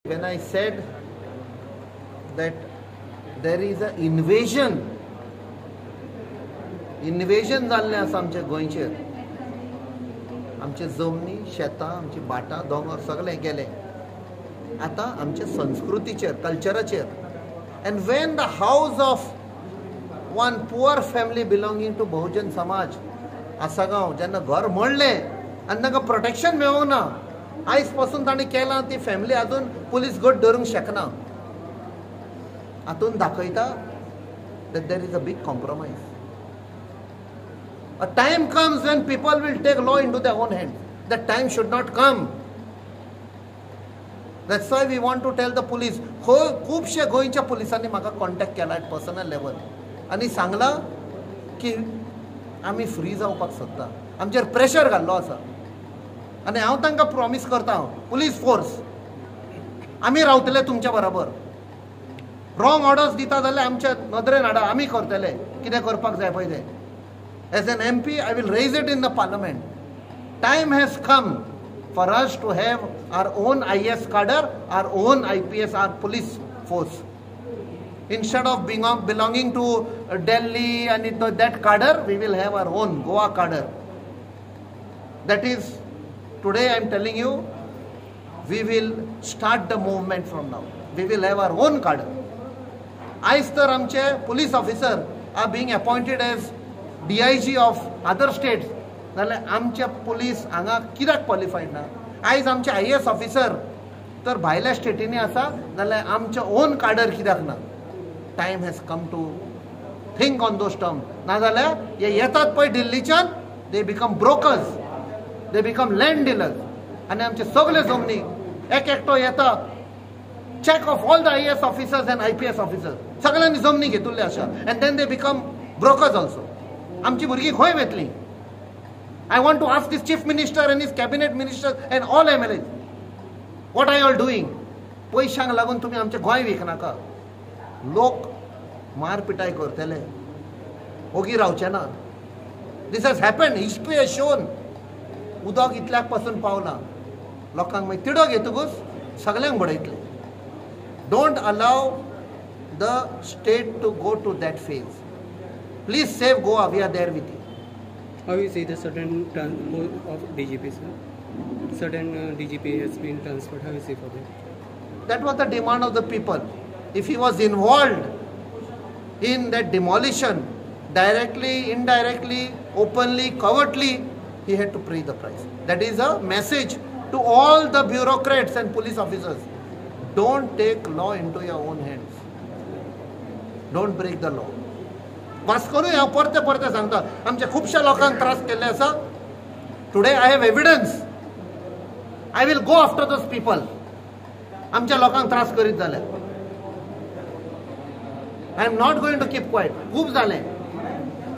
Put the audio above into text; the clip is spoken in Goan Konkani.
When I said that there is a invasion, invasion जाल्लें आसा आमच्या गोंयचेर, आमचे जमनी, शेतां, आमची भाटां, दोंगर सगळें गेलें. आतां आमचे संस्कृतीचेर, कल्चराचेर. And when the house of one poor family belonging to Bahujan Samaj Assagao जेन्ना घर मोडलें आनी तांकां प्रोटेक्शन मेळूंक ना, आयज पासून तांणी केलां, ती फॅमिली अजून पुलीस गट धरूंक शकना. हातून दाखयता that there is a big compromise. A time comes when people will take law into their own hands. That time should not come. That's why we want to tell the police. खुबशे गोंयच्या पुलिसांनी म्हाका कॉन्टॅक्ट केला एट पर्सनल लेवल आनी सांगलां की आमी फ्री जावपाक सोदता, आमचेर प्रेशर घाल्लो आसा. आनी हांव तांकां प्रॉमीस करता, पुलीस फोर्स आमी रावतले तुमच्या बरोबर. रॉंग ऑर्डर्स दिता जाल्यार आमच्या नदरेन हाडा, आमी करतले कितें करपाक जाय पळय तें. As an MP, I will raise it in the parliament. Time has come for us to have our own IAS cadre, our own IPS, our police force. Instead of belonging to Delhi and that cadre, we will have our own Goa cadre. That is, today I am telling you, we will start the movement from now. We will have our own cadre. आयज तर आमचे police officer are being appointed as DIG of other states, जाल्यार आमचे पुलीस हांगा कित्याक क्वॉलिफायड ना? आयज आमचे IAS officer तर भायल्या स्टेटींनी आसा, जाल्यार आमचे ओन काडर कित्याक ना? Time has come to think on those terms. नाजाल्यार हे येतात पळय दिल्लीच्यान, they become brokers, they become land dealers. आनी आमचे सगळे जमनी एक एकटो येता, check of all the IAS officers and IPS officers, सगळ्यांनी जमनी घेतिल्ले आसा, and then they become brokers also. आमची भुरगीं खंय वेतली? I want to ask this chief minister and his cabinet minister and all MLAs, what are you all doing? पयशांक लागून तुमी आमचें गोंय विकनाका. लोक मारपिटाय करतले, ओगी रावचे ना. This has happened, history has shown. उदक इतल्याक पासून पावलां, लोकांक मागीर तिडक येतकूच सगल्यांक बडयतले. Don't allow the state to go to that phase. Please save Goa, we are there with you. How you see the sudden move of DGP, sir? Sudden DGP has been transferred. How you see for that? That was the demand of the people. If he was involved in that demolition, directly, indirectly, openly, covertly, he had to pay the price. That is a message to all the bureaucrats and police officers. Don't take law into your own hands. Don't break the law. वास्कोनूय हांव परते परते सांगता, आमच्या खुबश्या लोकांक त्रास केल्ले आसा. Today I have evidence. I will go after those people. आमच्या लोकांक त्रास करीत जाल्यार I am not going to keep quiet. खूब जालें.